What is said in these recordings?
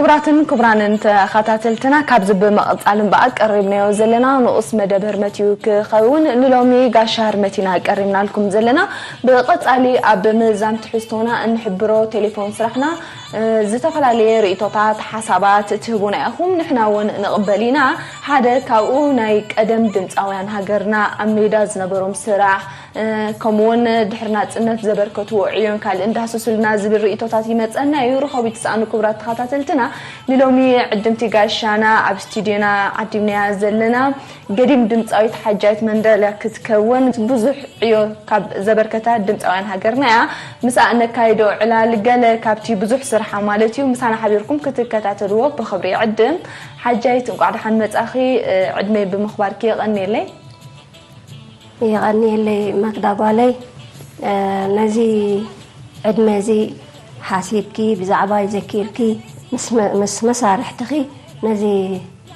ክቡራትን ክቡራንን ተኸታተልትና፣ ካብዚ ብምቕጻል እምበኣር ቀሪብናዮ ዘለና ንኡስ መደብ ህርመት እዩ ክኸውን። ንሎሚ ጋሻ ህርመት ኢና ቀሪብናልኩም ዘለና። ብቐጻሊ ኣብ ምዛም ትሕዝቶና እንሕብሮ ቴሌፎን ስራሕና፣ እ፣ ዝተፈላለየ ርእይቶታት፣ ሓሳባት ትህቡና ኢኹም፣ ንሕና እውን ንቕበል ኢና። ሓደ ካብኡ ናይ ቀደም ድምጻውያን ሃገርና ኣብ ሜዳ ዝነበሮም ስራሕ፣ እ፣ ከምኡውን ድሕሪ ናጽነት ዘበርከትዎ ዕዮን ካልእን ዳህስሱልና ዝብል ርእይቶታት ይመጸና እዩ። ርኸቡ ይትስኣኑ ክቡራት ተኸታተልትና፣ ንሎሚ ዕድምቲ ጋሻና ኣብ ስቱድዮና ዓዲምናያ ዘለና ገዲም ድምጻዊት ሓጃይት መንደላ ክትከውን ብዙሕ ዕዮ ካብ ዘበርከታ ድምጻውያን ሃገርና እያ። ምስኣ እነካይዶ ዕላል ገለ ካብቲ ብዙሕ ስርሓ ማለት እዩ። ምሳና ሓቢርኩም ክትከታተልዎ ብኽብሪ ይዕድም። ሓጃይት እንቋዕ ደሓን መጻኺ፣ እ፣ ዕድመይ ብምኽባርኪ የቐንየለይ። የቐንየለይ ማክዳ ጓለይ፣ እ፣ ነዚ ዕድመ እዚ ሓሲብኪ ብዛዕባይ ዘኪርኪ ምስ መ-፣ ምስ መሳርሕትኺ ነዚ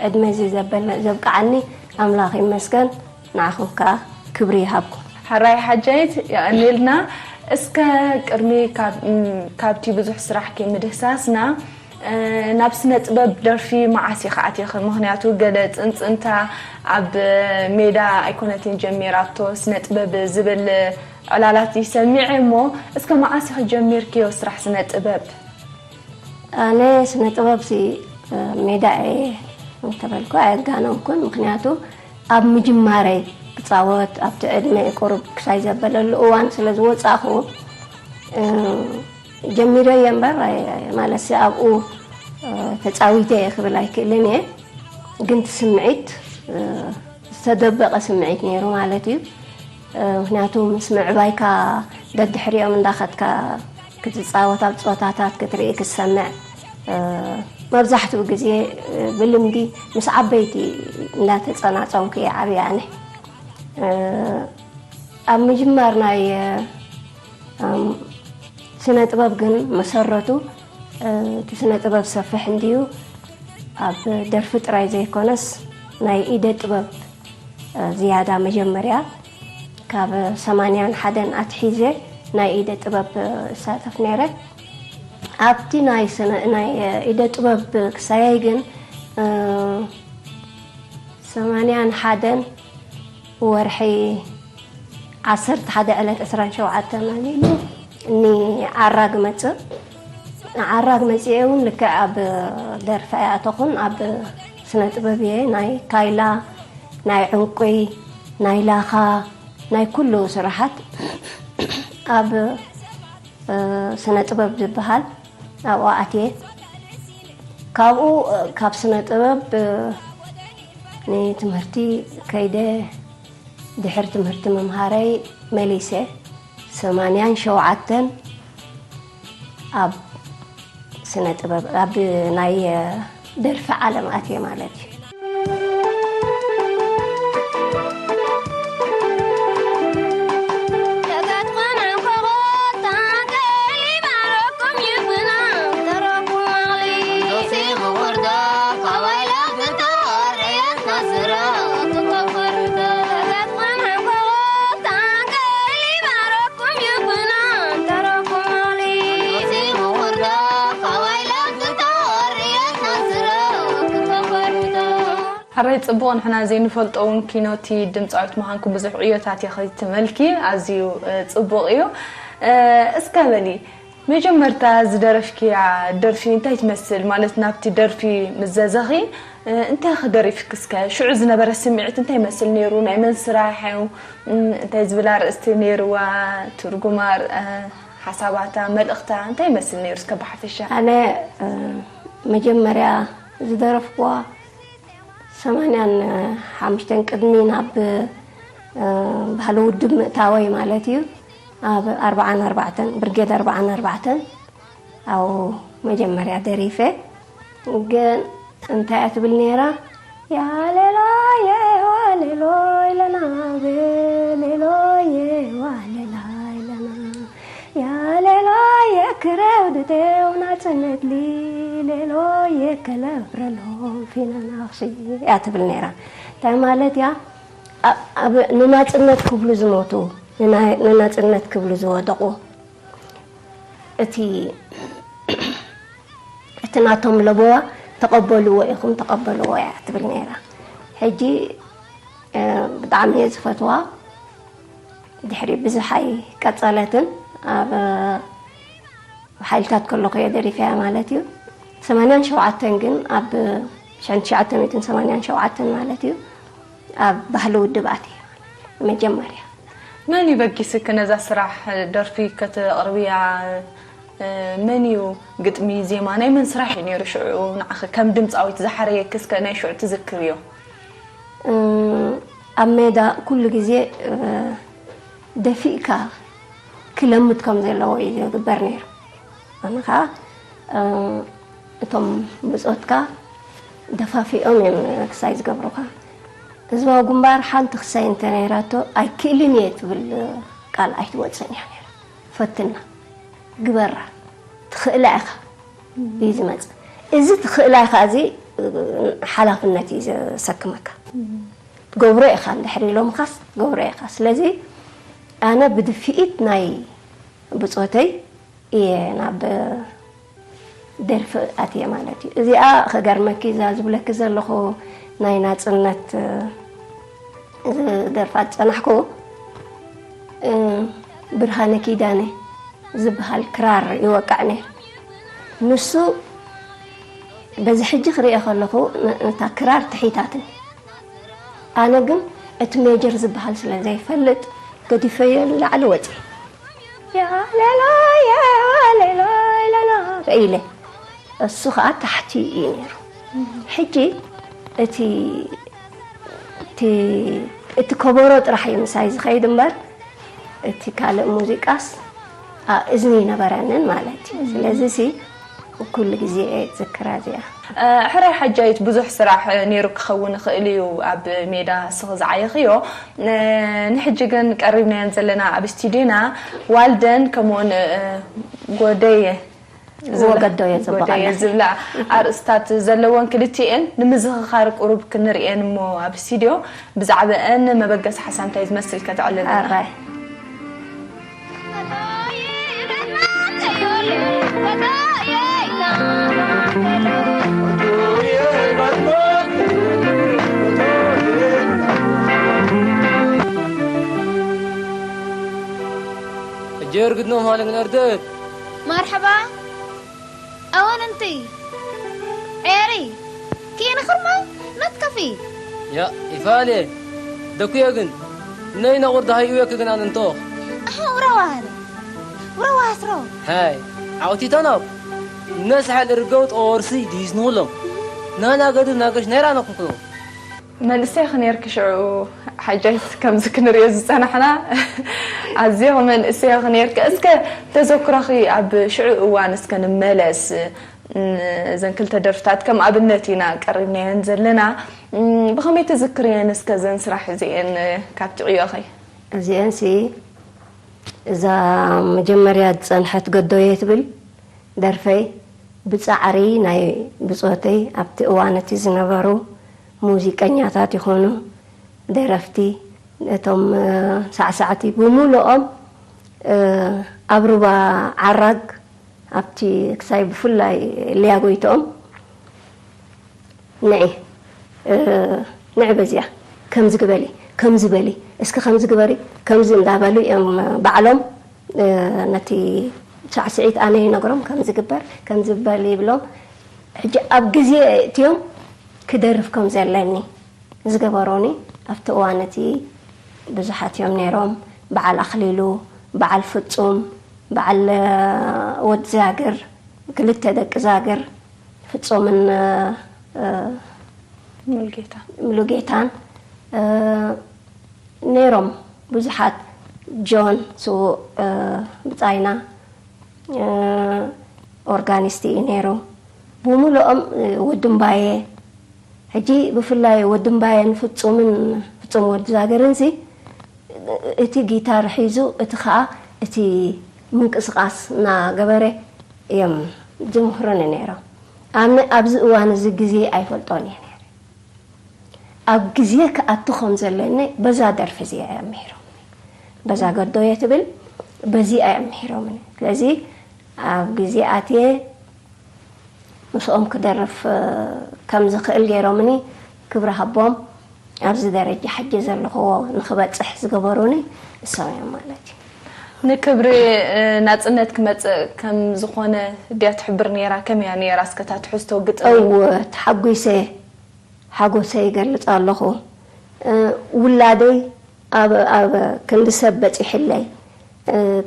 ዕድመ እዚ ዘበለ-፣ ዘብቅዓኒ ኣምላኽ ይመስገን። ንዓኹም ከኣ ክብሪ ይሃብኩም። ሕራይ ሓጃይት የቐንየልና። እስከ ቅድሚ ካብ-፣ እም፣ ካብቲ ብዙሕ ስራሕኪ ምድህሳስና፣ እ፣ ናብ ስነ ጥበብ ደርፊ መዓስ ኢኺ ኣቲኺ? ምኽንያቱ ገለ ጽንጽንታ ኣብ ሜዳ ኣይኮነትን ጀሚራቶ፣ ስነ ጥበብ ዝብል ዕላላት ይሰሚዐ እሞ፣ እስከ መዓስ ኢኺ ጀሚርክዮ ስራሕ ስነ ጥበብ? ኣነ ስነ ጥበብ ሲ፣ እ፣ ሜዳ እየ እንተበልኩ ኣየጋነንኩን። ምኽንያቱ ኣብ ምጅማረይ ክጻወት ኣብቲ ዕድመ ቁሩብ ክሳይ ዘበለሉ እዋን ስለ ዝወጻኹ፣ እ፣ ጀሚረዮ እምበር፣ ኣይ-፣ ኣይ-፣ ማለት ሲ ኣብኡ፣ እ፣ ተጻዊተ እየ ክብል ኣይክእልን እየ። ግን እቲ ስምዒት፣ እ፣ ዝተደበቐ ስምዒት ነይሩ ማለት እዩ። እ፣ ምኽንያቱ ምስ ምዕባይካ ደድሕሪኦም እንዳኸድካ ክትጻወት፣ ኣብ ጸወታታት ክትርኢ፣ ክትሰምዕ፣ እ፣ መብዛሕትኡ ግዜ፣ እ፣ ብልምዲ ምስ ዓበይቲ እንዳተጸናጸንኩ እየ ዓብየ ኣነ። እ፣ ኣብ ምጅማር ናይ፣ እም፣ ስነ ጥበብ ግን መሰረቱ፣ እ፣ እቲ ስነ ጥበብ ሰፍሕ እንድዩ ኣብ ደርፊ ጥራይ ዘይኮነስ ናይ ኢደ ጥበብ፣ እ፣ ዝያዳ መጀመርያ ካብ ሰማንያን ሓደን ኣትሒዘ ናይ ኢደ ጥበብ፣ እ፣ እሳተፍ ነይረ። ኣብቲ ናይ ስነ-፣ ናይ፣ እ፣ ኢደ ጥበብ ክሳየይ ግን፣ እ፣ ሰማንያን ሓደን ወርሒ ዓሰርተ ሓደ ዕለት ዕስራን ሸውዓተን ኣሊሉ ንዓራ ክመጽእ። ንዓራ ክመጽእ እውን ልክዕ ኣብ ደርፊ ኣይኣተኹን፣ ኣብ ስነ ጥበብ እየ። ናይ ካይላ፣ ናይ ዕንቁይ፣ ናይ ላኻ፣ ናይ ኩሉ ስራሓት ኣብ፣ እ፣ ስነ ጥበብ ዝበሃል ኣብኡ ኣትየ። ካብኡ፣ እ፣ ካብ ስነ ጥበብ፣ እ፣ ንትምህርቲ ከይደ፣ ድሕሪ ትምህርቲ ምምሃረይ መሊሰ ሰማንያን ሸውዓተን ኣብ ስነ ጥበብ፣ ኣብ ናይ፣ እ፣ ደርፊ ዓለም ኣትየ ማለት እዩ። ሕራይ ጽቡቕ፣ ንሕና ዘይንፈልጦ እውን ኪኖቲ ድምጻዊት ምዃንኩም ብዙሕ ዕዮታት ኢኺ ትመልኪ፣ ኣዝዩ፣ እ፣ ጽቡቕ እዩ። እ፣ እስከ በሊ፣ መጀመርታ ዝደረፍክያ ደርፊ እንታይ ትመስል? ማለት ናብቲ ደርፊ ምስ ዘዘኺ፣ እ፣ እንታይ ኢኺ ደሪፍኪ እስከ? ሽዑ ዝነበረ ስምዒት እንታይ ይመስል ነይሩ? ናይ መን ስራሕ እዩ? እም፣ እንታይ ዝብል ኣርእስቲ ነይርዋ? ትርጉማ፣ እ፣ ሓሳባታ፣ መልእኽታ እንታይ ይመስል ነይሩ እስከ ብሓፈሻ? ኣነ፣ እ፣ መጀመርያ ዝደረፍኩዋ ሰማንያን ሓሙሽተን ቅድሚ ናብ፣ እ፣ ባህሊ ውድብ ምእታወይ ማለት እዩ። ኣብ ኣርብዓን ኣርባዕተን፣ ብርጌድ ኣርብዓን ኣርባዕተን ኣብኡ መጀመርያ ደሪፈ። ግን እንታይ እያ ትብል ነይራ? ያሌሎየ ዋሌሎ ኢለና፣ ቤሌሎየ ዋሌላ ኢለና፣ ያሌሎየ ክረው ድቴው ናጽነት ሊሌሎየ ከለብረሎም ፊነናኽሲ እያ ትብል ነይራ። እንታይ ማለት እያ? ኣ-፣ ኣብ ንናጽነት ክብሉ ዝሞቱ፣ ንና-፣ ንናጽነት ክብሉ ዝወደቑ፣ እቲ፣ እቲ ናቶም ለበዋ ተቐበልዎ ኢኹም፣ ተቐበልዎ እያ ትብል ነይራ። ሕጂ፣ እ፣ ብጣዕሚ እየ ዝፈትዋ። ድሕሪ ብዙሕ ኣይቀጸለትን። ኣብ ሓይልታት ከለኹ እየ ደሪፈያ ማለት እዩ። ሰማንያን ሸውዓተን ግን፣ ኣብ ሽሕን ትሽዓተ ሚእትን ሰማንያን ሸውዓተን ማለት እዩ፣ ኣብ ባህሊ ውድብ ኣትየ መጀመርያ። መን እዩ በጊስኪ ነዛ ስራሕ ደርፊ ከተቕርብያ? መን እዩ ግጥሚ፣ ዜማ፣ ናይ መን ስራሕ እዩ ነይሩ ሽዑ ንዓኺ ከም ድምፃዊት ዝሓረየኪ? እስከ ናይ ሽዑ ትዝክርዮ? እ፣ ኣብ ሜዳ ኩሉ ግዜ፣ እ፣ ደፊእካ ክለምድ ከም ዘለዎ እዩ ዝግበር ነይሩ። ኣነ ኸዓ፣ እ፣ እቶም ብጾትካ ደፋፊኦም እዮም ክሳይ ዝገብሩኻ። ህዝባዊ ግንባር ሓንቲ ክሳይ እንተ ነይራቶ ኣይክእልን እየ ትብል ቃል ኣይትወጽእን እያ ነይራ። ፈትና፣ ግበራ፣ ትኽእላ ኢኻ እዩ ዝመጽእ። እዚ ትኽእላ ኢኻ እዚ ሓላፍነት እዩ ዘሰክመካ። ትገብሮ ኢኻ፣ እንድሕር ኢሎምኻስ ትገብሮ ኢኻ። ስለዚ ኣነ ብድፍኢት ናይ ብጾተይ እየ ናብ ደርፊ ኣትየ ማለት እዩ። እዚኣ ከገርመኪ፣ እዛ ዝብለኪ ዘለኹ ናይ ናጽነት፣ እ፣ ዝደርፋ ዝጸናሕኩ፣ እ፣ ብርሃነ ኪዳነ ዝበሃል ክራር ይወቅዕ ነይሩ። ንሱ በዚ ሕጂ ክሪኦ ከለኹ ን-፣ ነታ ክራር ትሒታትኒ። ኣነ ግን እቲ ሜጀር ዝበሃል ስለ ዘይፈልጥ ገዲፈዮ ንላዕሊ ወጺኤ። ያሌሎ፣ ያሌሎ፣ ሌሎ ኢለ። እሱ ኸዓ ታሕቲ እዩ ነይሩ። ሕጂ እቲ፣ እቲ፣ እቲ ከበሮ ጥራሕ እዩ ምሳይ ዝኸይድ እምበር፣ እቲ ካልእ ሙዚቃስ ኣብ እዝኒ ይነበረንን ማለት እዩ። ስለዚ ሲ ኩሉ ግዜ እየ ዝዝክራ እዚኣ። እ፣ ሕራይ ሓጃይት ብዙሕ ስራሕ ነይሩ ክኸውን ይኽእል እዩ ኣብ ሜዳ እስኺ ዝዓየኽዮ። እ፣ ንሕጂ ግን ቀሪብናየን ዘለና ኣብ ስቱዲዮና ዋልደን ከምኡውን፣ እ፣ ጎደየ ዝብላ፣ ወገዶ እየ ጽቡቕ ጎደየ ኣለኺ። ዝብላ ኣርእስታት ዘለወን ክልቲኤን ንምዝኽኻር ቁሩብ ክንርእየን እሞ ኣብ ስቱዲዮ ብዛዕባአን መበገሲ ሓሳብ እንታይ ዝመስል ከተዕልልና። ኣራይ። እጀር ግድኖም ሃለግን እርድት። መርሐባ። ኣወን እንቲ ዔሪ ኪን ኽርማ ነትከፊ። ያ ይፋሌ ደኩየ ግን ነይ ነቑር ዳሃይ እወክ ግን ኣንንቶ። ኣሃ ውረዋህር ውረዋህስሮ። ሃይ ዓውቲቶኖብ ነስሐል እርገው ጠወርሲ ድሂስንሁሎም ናና ገድብ ናገሽ ነይራ ነኩንኩኖ። መንእሰይ ኽኔርኪ ሽዑ ሓጃይት ከምዚ ክንሪኦ ዝጸናሕና ኣዝዮ መንእሰይ ኽኔርኪ። እስከ ተዘክሮኺ ኣብ ሽዑ እዋን እስከ ንመለስ። እም፣ እዘን ክልተ ደርፍታት ከም ኣብነት ኢና ቀሪብናየን ዘለና። እም፣ ብኸመይ ትዝክርየን እስከ እዘን ስራሕ እዚኤን ካብቲ ዕዮኺ? እዚኤንሲ እዛ መጀመርያ ዝጸንሐት ገዶየ ትብል ደርፈይ ብጻዕሪ ናይ ብጾተይ ኣብቲ እዋን እቲ ዝነበሩ ሙዚቀኛታት ይኾኑ ደረፍቲ፣ እቶም፣ እ፣ ሳዕሳዕቲ ብምሉኦም፣ እ፣ ኣብ ሩባ ዓራግ ኣብቲ ክሳይ ብፍላይ ሊያ ጎይትኦም ንዒ፣ እ፣ ንዒ በዚኣ ከምዚ ግበሊ፣ ከምዚ በሊ፣ እስኪ ከምዚ ግበሪ፣ ከምዚ እንዳበሉ እዮም ባዕሎም፣ እ፣ ነቲ ሳዕስዒት ኣነ ይነግሮም ከምዚ ግበር፣ ከምዚ በል ይብሎም። ሕጂ ኣብ ግዜ እትዮም ክደርፍ ከም ዘለኒ ዝገበሩኒ ኣብቲ እዋን እቲ ብዙሓት እዮም ነይሮም። በዓል ኣኽሊሉ፣ በዓል ፍጹም፣ በዓል፣ እ፣ ወዲ ዛግር፣ ክልተ ደቂ ዛግር፣ ፍጹምን፣ እ፣ እ፣ ሙሉጌታ። ሙሉጌታን፣ እ፣ ነይሮም ብዙሓት። ጆን ስዉእ፣ እ፣ ብጻይና፣ እ፣ ኦርጋኒስት እዩ ነይሩ። ብምሉኦም፣ እ፣ ወዲ እምባየ፣ ሕጂ ብፍላይ ወዲ እምባየን ፍጹምን፣ ፍጹም ወዲ ዛገርንሲ እቲ ጊታር ሒዙ፣ እቲ ኸኣ እቲ ምንቅስቓስ እናገበረ እዮም ዝምህሩኒ ነይሮም። ኣነ ኣብዚ እዋን እዚ ግዜ ኣይፈልጦን እየ ነይረ። ኣብ ግዜ ክኣቱ ከም ዘለኒ በዛ ደርፊ እዚኣ እዮም ምሂሮምኒ። በዛ ገዶየ ትብል በዚኣ እዮም ምሂሮምኒ። ስለዚ ኣብ ግዜ ኣትየ ምስኦም ክደርፍ ከም ዝኽእል ገይሮምኒ። ክብሪ ሃቦም። ኣብዚ ደረጃ ሕጂ ዘለኽዎ ንኽበጽሕ ዝገበሩኒ እሶም እዮም ማለት እዩ። ንክብሪ ናጽነት ክመጽእ ከም ዝኾነ ድያ ትሕብር ነይራ? ከመይ እያ ነይራ? እስከ እታ ትሕዝቶ ግጥሚ። እወ፣ ተሓጒሰ ሓጎሰይ ይገልጽ ኣለኹ። ውላደይ ኣብ ኣብ ክንዲ ሰብ በጺሕለይ፣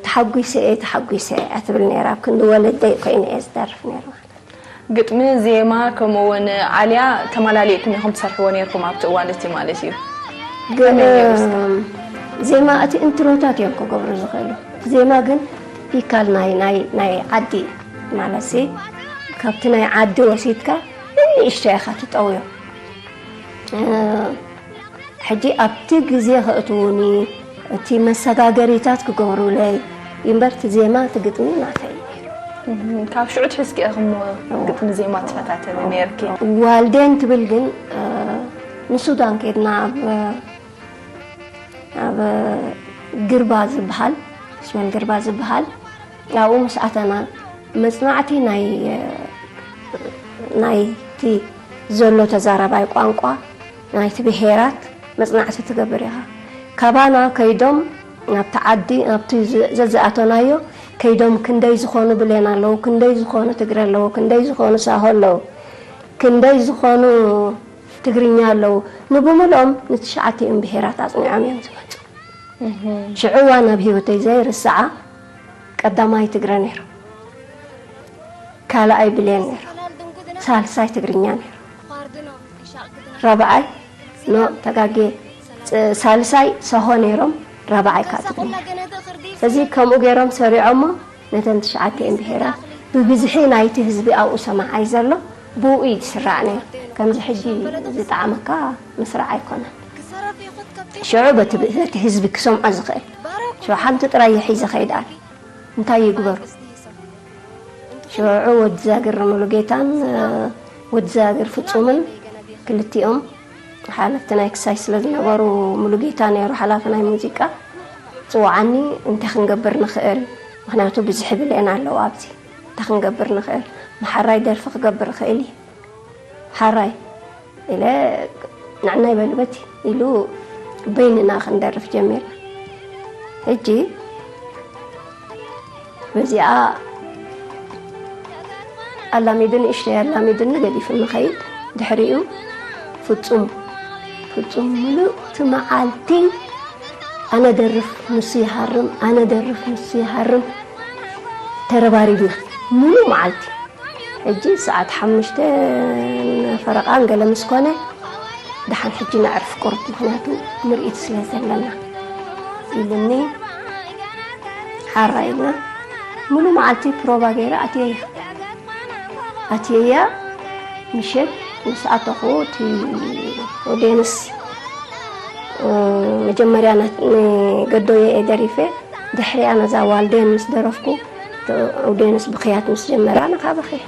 ተሓጒሰ እየ፣ ተሓጒሰ እየ ትብል ነይራ። ኣብ ክንዲ ወለደይ ኮይነ እየ ዝደርፍ ነይረ ማለት እዩ። ግጥሚ፣ ዜማ፣ ከምኡ እውን ኣልያ ተመላሊእኩም ኢኹም ትሰርሕዎ ነይርኩም ኣብቲ እዋን እቲ ማለት እዩ። ግን ከመይ ነይሩ እስከ? ዜማ እቲ እንትሮታት እዮም ክገብሩ ዝኽእሉ። ዜማ ግን ቢካል ናይ ናይ ናይ ዓዲ ማለት ሲ ካብቲ ናይ ዓዲ ወሲድካ ንእሽቶ ኢኻ ትጠውዮ። ሕጂ ኣብቲ ግዜ ከእትዉኒ፣ እቲ መሰጋገሪታት ክገብሩለይ እምበር፣ እቲ ዜማ፣ እቲ ግጥሚ ናተይ እዩ ነይሩ። እህ፣ ካብ ሽዑ ትሕዝኪ ኢኺ እሞ ግጥሚ ዜማ ትፈታተኒ ነይርኪ። ዋልዴን ትብል ግን፣ እ፣ ንሱዳን ከድና ኣብ፣ ኣብ ግርባ ዝበሃል፣ ሽመል ግርባ ዝበሃል፣ ኣብኡ ምስ ኣተና፣ መጽናዕቲ ናይ፣ ናይቲ ዘሎ ተዛራባይ ቋንቋ ናይቲ ብሄራት መጽናዕቲ ትገብር ኢኻ። ካባና ከይዶም ናብቲ ዓዲ፣ ናብቲ ዘ-፣ ዘዝኣተናዮ ከይዶም ክንደይ ዝኾኑ ብሌን ኣለዉ፣ ክንደይ ዝኾኑ ትግረ ኣለዉ፣ ክንደይ ዝኾኑ ሳሆ ኣለዉ፣ ክንደይ ዝኾኑ ትግርኛ ኣለዉ፣ ንብምልኦም ንትሽዓቲኦም ብሄራት ኣጽኒዖም እዮም ዝመጹ። ሽዑ እዋን ኣብ ህይወተይ ዘይርስዓ ቀዳማይ ትግረ ነይሩ፣ ካልኣይ ብሌን ነይሩ፣ ሳልሳይ ትግርኛ ነይሩ፣ ራብዓይ ኖ ተጋጌ፣ ፅ-፣ ሳልሳይ ሰሆ ነይሮም፣ ራብዓይ ከዓ ትግርኛ። እዚ ከምኡ ገይሮም ሰሪዖሞ ነተን ትሽዓቲኤን ብሄራት ብብዝሒ ናይቲ ህዝቢ ኣብኡ ሰማዓይ ዘሎ ብኡ እዩ ዝስራዕ ነይሩ። ከምዚ ሕጂ ዝጠዓመካ ምስራዕ ኣይኮነን። ሽዑ በቲ በቲ ህዝቢ ክሰምዖ ዝኽእል ሽዑ ሓንቲ ጥራይ እየ ሒዘ ከይድ ኣነ እንታይ ይግበሩ? ሽዑ ወዲ ዛግር ሙሉጌታን ወዲ ዛግር ፍጹምን ክልቲኦም ሓለፍቲ ናይ ክሳይ ስለ ዝነበሩ ሙሉጌታ ነይሩ ሓላፊ ናይ ሙዚቃ ጽውዓኒ እንታይ ክንገብር ንኽእል ምኽንያቱ ብዝሒ ብሌን ኣለዉ ኣብዚ እንታይ ክንገብር ንኽእል መሓራይ ደርፊ ክገብር እኽእል እየ ሓራይ ኢለ ንዕናይ በሉ በቲ ኢሉ በይንና ክንደርፍ ጀሚርና። ሕጂ በዚኣ ኣላሚዱ ንእሽተይ ኣላሚዱኒ ገዲፉኒ ኸይድ። ድሕሪኡ ፍጹም ፍጹም ምሉእ እቲ መዓልቲ ኣነ ደርፍ ንሱ ይሃርም ኣነ ደርፍ ንሱ ይሃርም ተረባሪብና ምሉእ መዓልቲ። ሕጂ ሰዓት ሓሙሽተ ፈረቓ ገለ ምስ ኮነ ደሓን ሕጂ ነዕርፍ ቁሩብ ምኽንያቱ ምርኢት ስለ ዘለና ኢሉኒ ሓራ ኢልና ሙሉ መዓልቲ ፕሮቫ ገይረ ኣትየያ ኣትየያ ምሸት ምስ ኣተኹ እቲ ኦዴንስ መጀመርያ ንገዶየ እየ ደሪፈ ድሕሪኣ ነዛ ዋልዴን ምስ ደረፍኩ ኦዴንስ ብኽያት ምስ ጀመራ ኣነ ከዓ በኽየ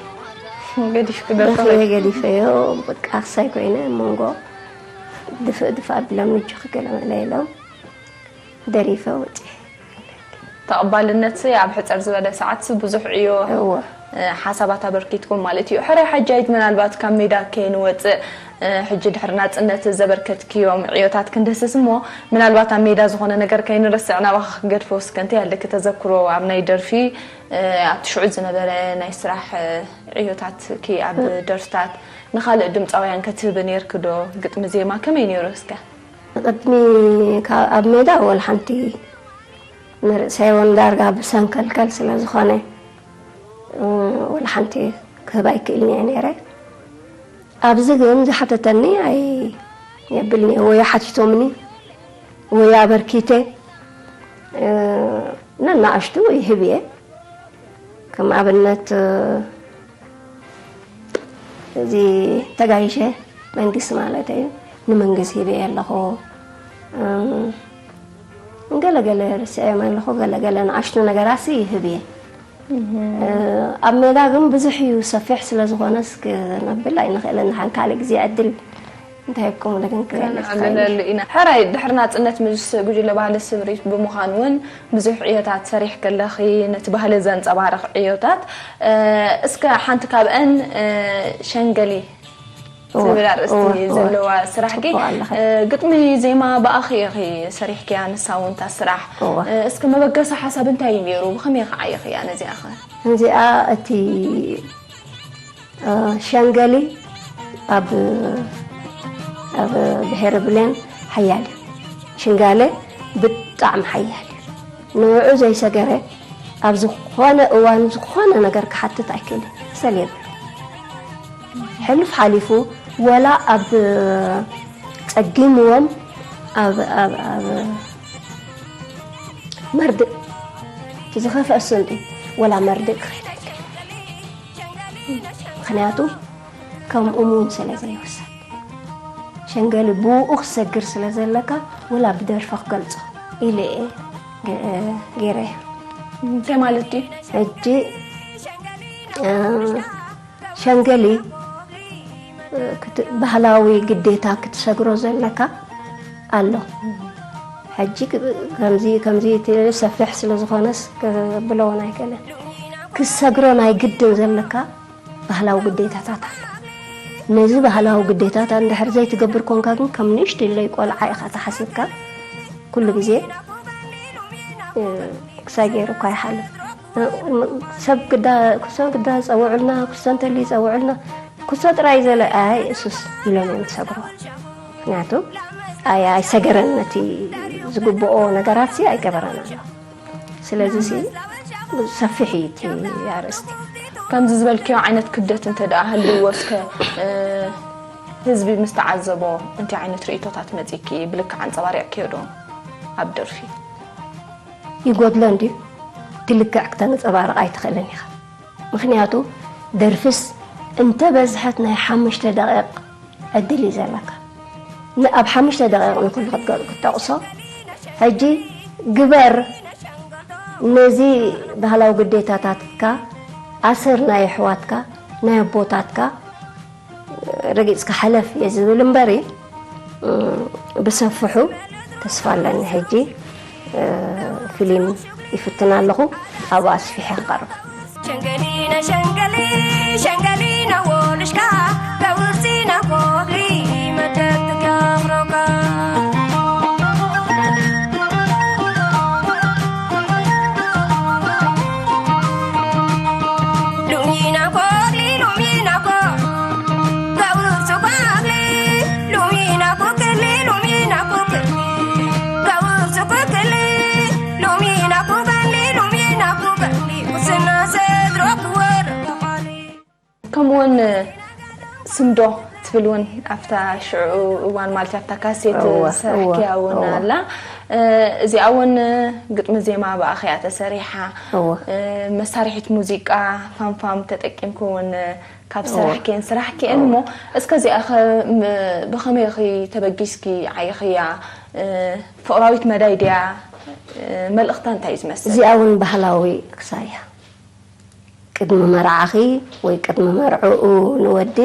ገዲፍኪ ደርፊ በኽየ ገዲፈዮ በቃ ክሳይ ኮይነ መንጎ ድፍእ ድፍእ ኣቢሎም ንጆኺ ገለ መለ ኢሎም ደሪፈ ወፅየ ተቐባልነት ኣብ ሕፅር ዝበለ ሰዓት ብዙሕ ዕዮ እወ ሓሳባት ኣበርኪትኩም ማለት እዩ ሕራይ ሓጃይት ምናልባት ካብ ሜዳ ከይንወፅእ ሕጂ ድሕሪ ናፅነት ዘበርከትክዮም ዕዮታት ክንድህስስ እሞ ምናልባት ኣብ ሜዳ ዝኾነ ነገር ከይንርስዕ ናባኻ ክገድፎ እስከ እንታይ ኣለኪ ተዘክሮ ኣብ ናይ ደርፊ ኣብቲ ሽዑ ዝነበረ ናይ ስራሕ ዕዮታትኪ ኣብ ደርፍታት ንኻልእ ድምፃውያን ከትህቢ ነይርኪ ዶ ግጥሚ ዜማ ከመይ ነይሩ እስከ ቅድሚ ካብ ኣብ ሜዳ ወላ ሓንቲ ንርእሰይ እውን ዳርጋ ብሰንከልከል ስለ ዝኾነ ወላ ሓንቲ ክህብ ኣይክእልን እየ ነይረ ኣብዚ ግን ዝሓተተኒ ኣይ የብልኒ ወይ ሓቲቶምኒ ወይ ኣበርኪተ ነናእሽቱ ይህብ እየ ከም ኣብነት እዚ ተጋይሸ መንግስቲ ማለት እዩ ንመንግስቲ ሂበ ኣለኹ ገለገለ ርስዐዮም ኣለኹ ገለገለ ንኣሽቱ ነገራት ይህብ እየ ኣብ ሜዳ ግን ብዙሕ እዩ ሰፊሕ ስለ ዝኾነስ ክነብል ኣይንኽእልን ንሓን ካልእ ግዜ ዕድል እንታይ ይብኩም ደገን ክብል ከነዕልለሉ ኢና። ሕራይ ድሕሪ ናጽነት ምስ ጉጅለ ባህሊ ስምሪት ብምዃን እውን ብዙሕ ዕዮታት ሰሪሕኪ ኣለኺ። ነቲ ባህሊ ዘንጸባርቕ ዕዮታት እስከ ሓንቲ ካብአን ሸንገሊ ዝብል ኣርእስቲ ዘለዋ ስራሕኪ ግጥሚ ዜማ ብኣኺ ኢኺ ሰሪሕኪያ። ንሳ እውን እታ ስራሕ እስከ መበገሲ ሓሳብ እንታይ እዩ ነይሩ? ብኸመይ ኢኺ ዓይኽያ ነዚኣ ኸ? እዚኣ እቲ ሸንገሊ ኣብ ኣብ ብሄረ ብሌን ሓያል እዩ። ሽንጋለ ብጣዕሚ ሓያል እዩ። ንዕኡ ዘይሰገረ ኣብ ዝኾነ እዋን ዝኾነ ነገር ክሓትት ኣይክእልን። ሰል የብሉ። ሕሉፍ ሓሊፉ ወላ ኣብ ጸጊምዎም ኣብ ኣብ ኣብ መርድእ እቲ ዝኸፍአ ስንጢ ወላ መርድእ ክኸይድ ኣይክእልን። ምኽንያቱ ከም እሙን ስለ ዘይወሰድ ሸንገሊ ብኡ ክሰግር ስለ ዘለካ ወላ ብደርፊ ክገልጾ ኢለ እየ ገይረዮ። እንታይ ማለት ድዩ? ሕጂ ሸንገሊ ባህላዊ ግዴታ ክትሰግሮ ዘለካ ኣሎ። ሕጂ ከምዚ ከምዚ ሰፊሕ ስለ ዝኾነስ ክብሎ እውን ኣይክእልን። ክሰግሮ ናይ ግድን ዘለካ ባህላዊ ግዴታታት ኣሎ። ነዚ ባህላዊ ግዴታታት እንድሕር ዘይትገብር ኮንካ ግን ከም ንእሽተይ ቆልዓ ኢኻ ተሓሲብካ ኩሉ ግዜ ክሳይ ገይሩ እኳ ይሓልፍ። ሰብ ግዳ ኩሶ ግዳ ጸውዑልና ኩሶ እንተሊ ጸውዑልና ኩሶ ጥራይ ዘለ ኣይ እሱስ ኢሎም እዮም ዝሰግሩ። ምክንያቱ ኣይ ኣይሰገረን ነቲ ዝግብኦ ነገራት ሲ ኣይገበረን ኣሎ። ስለዚ ሲ ሰፊሕ እዩ እቲ ኣርእስቲ። ከምዚ ዝበልክዮ ዓይነት ክብደት እንተ ደኣ ህልዎ እስከ ህዝቢ ምስ ተዓዘቦ እንታይ ዓይነት ርእይቶታት መጺኪ ብልክዕ ኣንጸባሪቕክዮ ዶ ኣብ ደርፊ? ይጎድሎ እንድዩ እቲ ልክዕ ክተንጸባርቕ ኣይትኽእልን ኢኻ። ምኽንያቱ ደርፍስ እንተ በዝሐት ናይ ሓሙሽተ ደቂቕ ዕድል እዩ ዘለካ። ኣብ ሓሙሽተ ደቂቕ ንኩሉ ክትጠቕሶ ሕጂ ግበር ነዚ ባህላዊ ግዴታታትካ ኣሰር ናይ ኣሕዋትካ ናይ ኣቦታትካ ረጊፅካ ሕለፍ እየ ዝብል እምበሪ ብሰፍሑ ተስፋ ኣለኒ ሕጂ ፊሊም ይፍትን ኣለኹ ኣብኡ ኣስፊሐ ክቐርብ ሸንገሊና ሸንገሊ ሸንገሊና ወልሽካ ከውርሲና ኮፍሊ መደትካ ኣኽሮካ ከምኡውን ስምዶ ትብል እውን ኣብታ ሽዑ እዋን ማለት ኣብታ ካሴት ዝሰርሕክያ እውን ኣላ። እዚኣ እውን ግጥሚ ዜማ ብኣኽያ ተሰሪሓ። መሳርሒት ሙዚቃ ፋምፋም ተጠቂምኪ እውን ካብ ስራሕክን ስራሕክን እሞ እስከ እዚኣ ብኸመይ ኺ ተበጊስኪ ዓይኽያ? ፍቕራዊት መዳይ ድያ? መልእኽታ እንታይ እዩ ዝመስል? እዚኣ እውን ባህላዊ ክሳያ ቅድሚ መርዓኺ ወይ ቅድሚ መርዕኡ ንወዲ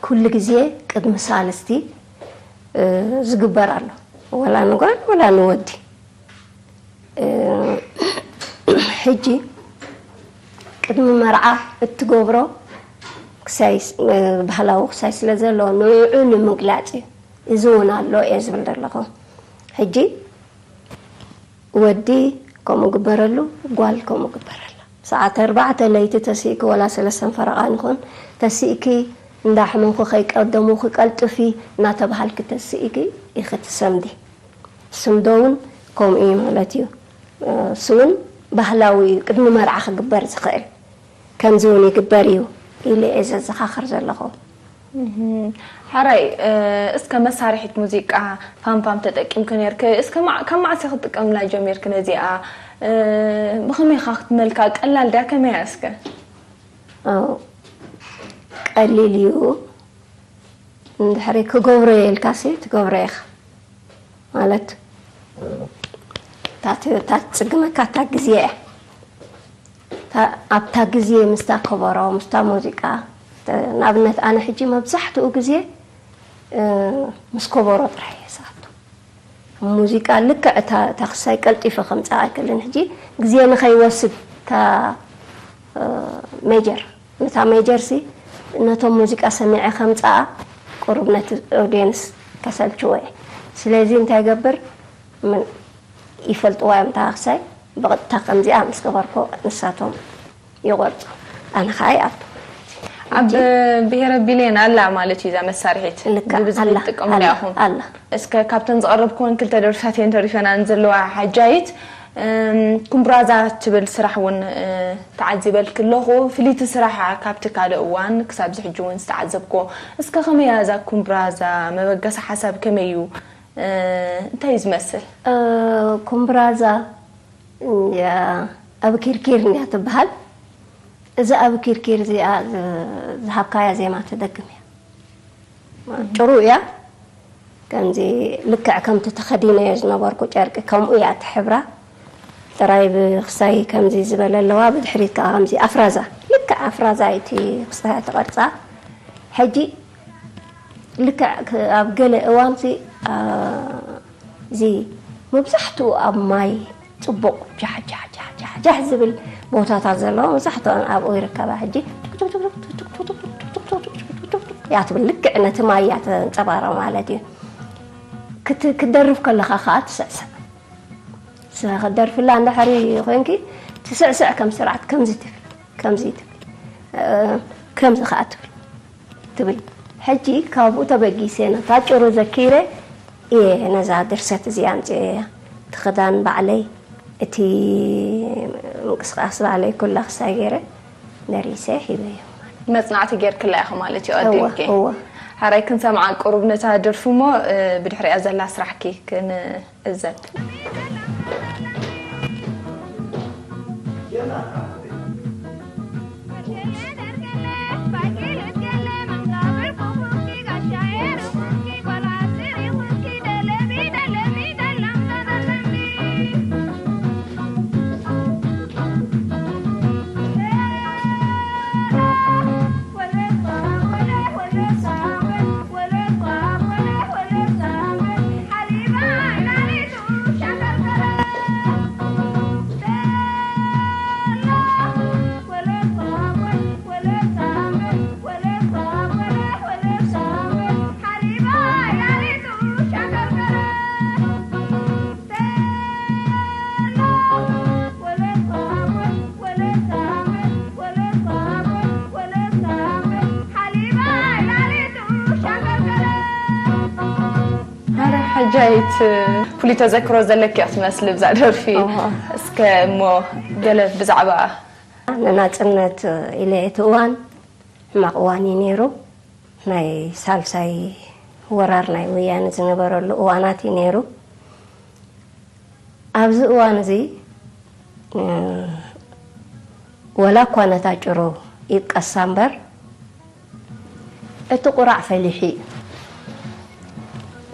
ኩሉ ግዜ ቅድሚ ሳልስቲ ዝግበር ኣሎ። ወላ ንጓል ወላ ንወዲ ሕጂ ቅድሚ መርዓ እትገብሮ ክሳይ ባህላዊ ክሳይ ስለ ዘሎ ንዕኡ ንምግላፅ እዩ። እዚ እውን ኣሎ እየ ዝብል ዘለኹ። ሕጂ ወዲ ከምኡ ግበረሉ፣ ጓል ከምኡ ግበረላ። ሰዓት ኣርባዕተ ለይቲ ተሲእኪ ወላ ሰለስተን ፈረቓን ይኹን ተሲእኪ እንዳሕመምኩ ከይቀደሙኪ ቀልጥፊ እናተባሃልኪ ተሲእኪ ኢኺ ትሰምዲ። ስምዶ እውን ከምኡ እዩ ማለት እዩ። እሱ እውን ባህላዊ እዩ፣ ቅድሚ መርዓ ክግበር ዝኽእል። ከምዚ እውን ይግበር እዩ ኢለ እየ ዘዘኻኽር ዘለኹ። ሕራይ እስከ መሳርሒት ሙዚቃ ፋምፋም ተጠቂምኪ ነርኪ እስከ ካብ መዓስ ክትጥቀምላ ጀሚርኪ ነዚኣ ብኸመይ ኢኻ ክትመልካ ቀላል ድያ ከመይ እያ እስከ ቀሊል እዩ እንድሕሪ ክገብሮ እየ ኢልካሲ ትገብሮ ኢኻ ማለት እታ ትጽግመካ እታ ግዜ እያ ኣብታ ግዜ ምስታ ከበሮ ምስታ ሙዚቃ ንኣብነት ኣነ ሕጂ መብዛሕትኡ ግዜ ምስ ከበሮ ጥራሕ እየ ዝኣቱ። ሙዚቃ ልክዕ እታ እታ ክሳይ ቀልጢፈ ከምፅኣ ኣይክእልን። ሕጂ ግዜ ንኸይወስድ እታ ሜጀር፣ ነታ ሜጀር ሲ ነቶም ሙዚቃ ሰሚዐ ከምፅኣ ቁሩብ ነቲ ኦድየንስ ከሰልችዎ እየ። ስለዚ እንታይ ይገብር? ምን ይፈልጥዋ እዮም እታ ክሳይ ብቐጥታ ከምዚኣ ምስ ገበርኮ ንሳቶም ይቆርፁ። ኣነ ከዓ ይኣቱ። ኣብ ብሄረ ቢሌን ኣላ ማለት እዩ እዛ መሳርሒት ልክዕ ብብዝሒ ኣላ ትጥቀሙላ ኣላ ኢኹም። ኣላ እስከ ካብተን ዝቐረብክወን ክልተ ደርፍታት እየን ተሪፈናን ዘለዋ ሓጃይት። እም፣ ኩምብራዛ ትብል ስራሕ እውን እ፣ ተዓዚበልኪ ኣለኹ። ፍልይቲ ስራሕ ካብቲ ካልእ እዋን ክሳብ እዚ ሕጂ እውን ዝተዓዘብክዎ። እስከ ከመይ እያ እዛ ኩምብራዛ? መበገሲ ሓሳብ ከመይ እዩ? እ፣ እንታይ እዩ ዝመስል? ኩምብራዛ እያ፣ ኣብ ኪርኪር እንድያ ትበሃል። እዛ ኣብ ኪርኪር እዚኣ ዝ- ዝሃብካያ ዜማ ትደግም እያ። ጭሩ እያ። ከምዚ ልክዕ ከምቲ ተኸዲነዮ ዝነበርኩ ጨርቂ ከምኡ እያ ትሕብራ። ጥራይ ብክሳይ ከምዚ ዝበለ ኣለዋ፣ ብድሕሪት ከዓ ከምዚ ኣፍራዛ፣ ልክዕ ኣፍራዛ እቲ ክሳያ ትቐርፃ። ሕጂ ልክዕ ክ- ኣብ ገለ እዋንሲ አ፣ እዚ መብዛሕትኡ ኣብ ማይ ፅቡቕ ጃሕ ጃሕ ጃሕ ጃሕ ጃሕ ዝብል ቦታታት ዘለዎ መብዛሕትኦን ኣብኡ ይርከባ። ሕጂ እያ ትብል፣ ልክዕ ነቲ ማይ እያ ተንፀባርቕ ማለት እዩ። ክት- ክትደርፍ ከለኻ ከዓ ትስዕስዕ። ስ- ክትደርፍላ እንድሕሪ ኮይንኪ ትስዕስዕ ከም ስርዓት ከምዚ ትብል፣ ከምዚ ትብል፣ እ፣ ከምዚ ከዓ ትብል ትብል። ሕጂ ካብኡ ተበጊሰ ነታ ጭሩ ዘኪረ እየ ነዛ ድርሰት እዚኣ ኣምፅኤያ። እቲ ክዳን ባዕለይ፣ እቲ ምንቅስቃስ ባዕለይ ኩላ ክሳይ ገይረ ደሪሰ ሂበዮ። መፅናዕቲ ጌርክላ ኢኹ ማለት እዩ ቀዲምኪ። እወ። ሓራይ ክንሰምዓ ቁሩብ ነታ ደርፊ እሞ እ፣ ብድሕሪኣ ዘላ ስራሕኪ ክንዕዘብ። ኣረ ሓጃይት ፍሉይ ተዘክሮ ዘለኪ እያ ትመስሊ ብዛ ደርፊ። እስከ እሞ ገለ ብዛዕባ ንናፅነት ኢለ እቲ እዋን ሕማቕ እዋን እዩ ነይሩ። ናይ ሳልሳይ ወራር ናይ ወያነ ዝነበረሉ እዋናት እዩ ነይሩ። ኣብዚ እዋን እዚ እ፣ ወላ እኳ ነታ ጭሮ ይብቀሳ እምበር እቲ ቁራዕ ፈሊሑ እዩ።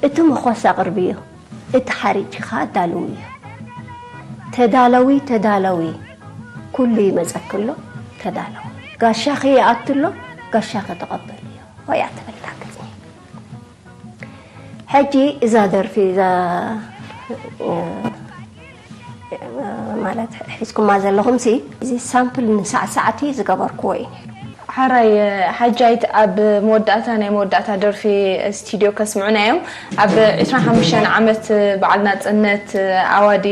እቲ መኾስ ኣቕርብዮ፣ እቲ ሓሪጭ ኸኣ ኣዳልውዮ። ተዳለዊ ተዳለዊ ኩሉ ይመጸኪ ኣሎ ተዳለዊ። ጋሻኺ ይኣቱ ኣሎ ጋሻኺ ተቐበልዮ እያ ትብል እታ ግጥሚ። ሕጂ እዛ ደርፊ እዛ ማለት ሒዝኩማ ዘለኹም ሲ እዚ ሳምፕል ንሳዕሳዕቲ ዝገበርክዎ እዩ ነይሩ። ሓራይ ሓጃይት ኣብ መወዳእታ ናይ መወዳእታ ደርፊ ስቱድዮ ከስምዑና እዮም። ኣብ ዕስራን ሓሙሽተን ዓመት በዓል ናፅነት ኣዋዲ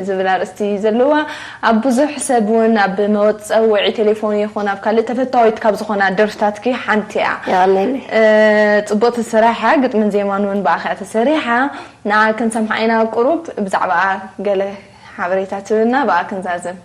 ዝብል ኣርእስቲ ዘለዋ ኣብ ብዙሕ ሰብ እውን ኣብ መወፀውዒ ቴሌፎን ይኹን ኣብ ካልእ ተፈታዊት ካብ ዝኾና ደርፍታትኪ ሓንቲ እያ። የቐንየለይ። ፅቡቕቲ ስራሕ እያ። ግጥምን ዜማን እውን ብኣኻ እያ ተሰሪሓ። ንዓ ክንሰምዓ ኢና ቁሩብ ብዛዕባኣ ገለ ሓበሬታ ትህብና ብኣ ክንዛዝም።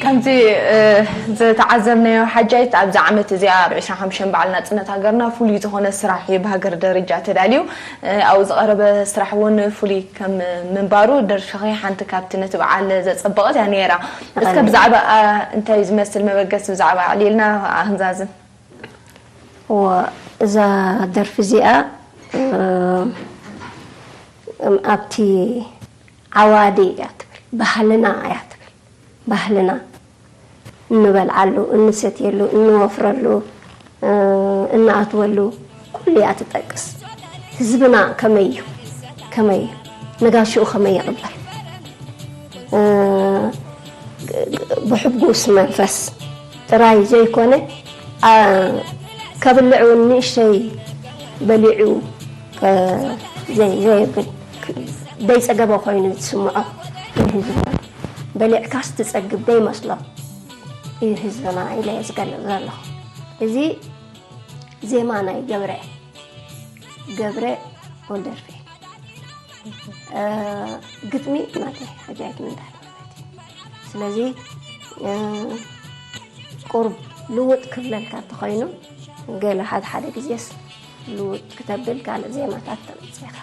ከምዚ ዝተዓዘብናዮ ሓጃይት ኣብዚ ዓመት እዚኣ ኣብ ዕስራን ሓሙሽተን በዓል ናፅነት ሃገርና ፍሉይ ዝኾነ ስራሕ እዩ ብሃገር ደረጃ ተዳልዩ። ኣብኡ ዝቐረበ ስራሕ እውን ፍሉይ ከም ምንባሩ ደርፍኺ ሓንቲ ካብቲ ነቲ በዓል ዘፀበቐት እያ ነይራ። እስከ ብዛዕባ እንታይ ዝመስል መበገሲ ብዛዕባ ኣዕሊልና ኣህንዛዝን። እዛ ደርፊ እዚኣ ኣብቲ ዓዋዲ እያ ትብል፣ ባህልና እያ ትብል። ባህልና እንበልዓሉ፣ እንሰትየሉ፣ እንወፍረሉ፣ እንኣትወሉ ኩሉ እያ ትጠቅስ። ህዝብና ከመይ እዩ? ከመይ እዩ? ንጋሽኡ ከመይ ይቕበል? ብሕጉስ መንፈስ ጥራይ ዘይኮነ፣ ከብልዕ እውን ንእሽተይ በሊዑ ዘይብል፣ ዘይፀገበ ኮይኑ ዝስምዖ ንህዝብና። በሊዕካስ ትጸግብ ደይመስሎ እዩ ህዝብና ኢለ እየ ዝገልጽ ዘለኹ። እዚ ዜማ ናይ ገብረ፣ ገብረ ወልደርፌ፣ ግጥሚ ናተይ ሓጃይት ምንዳል ማለት እዩ። ስለዚ ቁሩብ ልውጥ ክብለልካ እንተኾይኑ፣ ገለ ሓደ ሓደ ግዜስ ልውጥ ክተብል ካልእ ዜማታት ተምጽእ ኢኻ።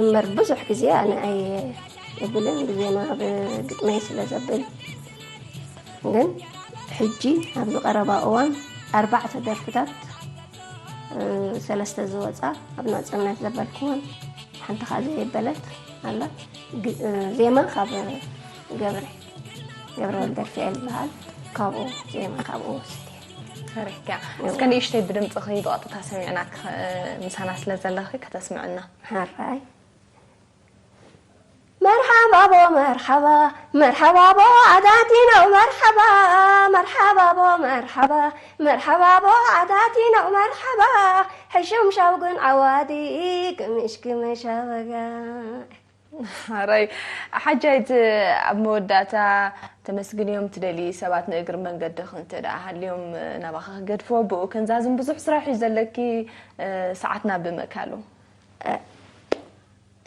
እምበር ብዙሕ ግዜ ኣነ ኣይብልን፣ ብዜማ ብግጥመይ ስለ ዘብል። ግን ሕጂ ኣብዚ ቀረባ እዋን ኣርባዕተ ደርፍታት፣ ሰለስተ ዝወጻ ኣብ ናጽነት ዘበልክወን፣ ሓንቲ ኸኣ ዘየበለት ኣላ። ዜማ ካብ ገብረ፣ ገብረ ወልደርፍኤል ዝበሃል፣ ካብኡ ዜማ ካብኡ ወሲደ። ሰሪሕክያ። እስከ ንእሽተይ ብድምጽኺ ብቐጥታ ሰሚዕናኪ ምሳና ስለ ዘለኺ ከተስምዕና። ሓራይ። መርሓባቦ መርሓባ፣ መርሓባቦ ዓዳቲ ነው መርሓባ፣ መርሓባቦ መርሓባ፣ መርሓባቦ ዓዳቲ ነው መርሓባ፣ ሕሹም ሻውግን ዓዋዲ፣ ክምሽ ክምሽ ኣበጋ። ሓራይ። ሓጃይት፣ ኣብ መወዳእታ ተመስግንዮም ትደሊ ሰባት ንእግሪ መንገድኺ እንተ ደኣ ሃልዮም ናባኺ ክገድፍዎ ብኡ ከንዛዝም ብዙሕ ስራሕ እዩ ዘለኪ፣ ሰዓትና ብምእካሉ።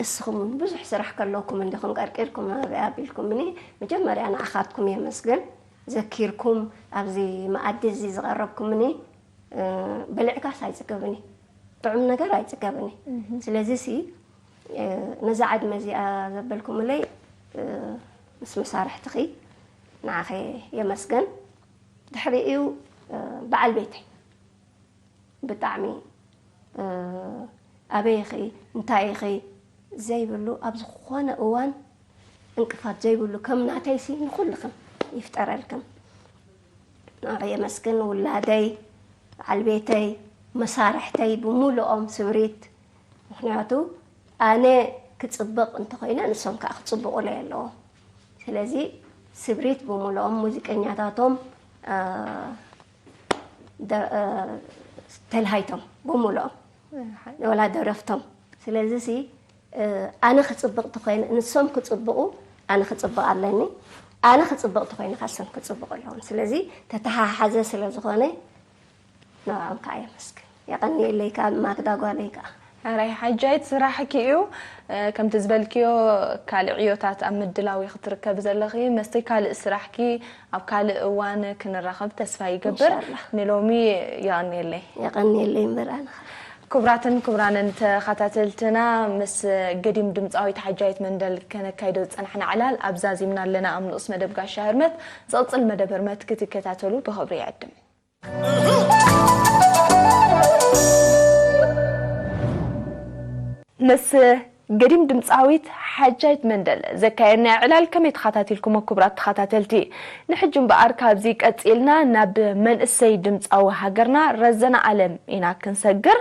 እስኹም እውን ብዙሕ ስራሕ ከለኩም እንዲኹም ቀርቂርኩም ናብኣ ኣቢልኩምኒ። መጀመርያ ንዓኻትኩም የመስግን። ዘኪርኩም ኣብዚ መኣዲ እዚ ዝቐረብኩምኒ። በሊዕካስ ኣይጽገብን እዩ። ጥዑም ነገር ኣይጽገብን እዩ። ስለዚ ሲ ነዛ ዕድመ እዚኣ ዘበልኩምለይ ምስ መሳርሕትኺ ንዓኸ የመስገን። ድሕሪኡ በዓል ቤተይ ብጣዕሚ ኣበይ ኢኺ እንታይ ኢኺ ዘይብሉ ኣብ ዝኾነ እዋን እንቅፋት ዘይብሉ ከም ናተይሲ ንኹልኽን ይፍጠረልክን። ንዓኺ የመስግን። ውላደይ፣ በዓል ቤተይ፣ መሳርሕተይ ብምሉኦም ስብሪት። ምኽንያቱ ኣነ ክጽብቕ እንተኾይነ ንሶም ከዓ ክጽብቑለይ ኣለዎም። ስለዚ ስብሪት ብምሉኦም ሙዚቀኛታቶም፣ ተልሃይቶም ብምሉኦም፣ ወላ ደረፍቶም። ስለዚ ሲ ኣነ ክጽብቕ ተኾይነ ንሶም ክጽብቑ ኣነ ክጽብቕ ኣለኒ፣ ኣነ ክጽብቕ ተኾይነ ካሰም ክጽብቑ ኣለዎም። ስለዚ ተተሓሓዘ ስለ ዝኾነ ንዕኦም ከዓ የመስግን። የቐንየለይ ከዓ ማክዳ ጓለይ ከዓ። ሕራይ ሓጃይት ስራሕኪ እዩ። ከምቲ ዝበልክዮ ካልእ ዕዮታት ኣብ ምድላው ኢኺ ትርከቢ ዘለኺ። መስተይ ካልእ ስራሕኪ ኣብ ካልእ እዋን ክንራኸብ ተስፋ ይገብር። ንሎሚ የቐንየለይ። የቐንየለይ እምበር ኣነ ከዓ። ክቡራትን ክቡራንን ተኸታተልትና ምስ ገዲም ድምፃዊት ሓጃይት መንደል ከነካይዶ ዝፀናሕና ዕላል ኣብዛ ዚምና ኣለና ኣብ ንኡስ መደብ ጋሻ ህርመት። ዝቕፅል መደብ ህርመት ክትከታተሉ ብኽብሪ ይዕድም። ምስ ገዲም ድምፃዊት ሓጃይት መንደል ዘካየድናዮ ዕላል ከመይ ተኸታቲልኩሞ ክቡራት ተኸታተልቲ? ንሕጂ እምበኣር ካብዚ ቀፂልና ናብ መንእሰይ ድምፃዊ ሃገርና ረዘነ ኣለም ኢና ክንሰግር።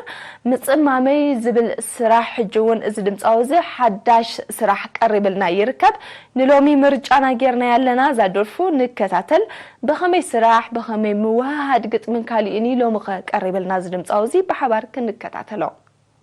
ምፅማመይ ዝብል ስራሕ ሕጂ እውን እዚ ድምፃዊ እዚ ሓዳሽ ስራሕ ቀሪብልና ይርከብ። ንሎሚ ምርጫና ጌርናያ ኣለና። እዛ ደርፉ ንከታተል። ብኸመይ ስራሕ፣ ብኸመይ ምውህሃድ ግጥምን ካሊእን እዩ ሎሚ ኸ ቀሪብልና እዚ ድምፃዊ እዚ ብሓባር ክንከታተሎ።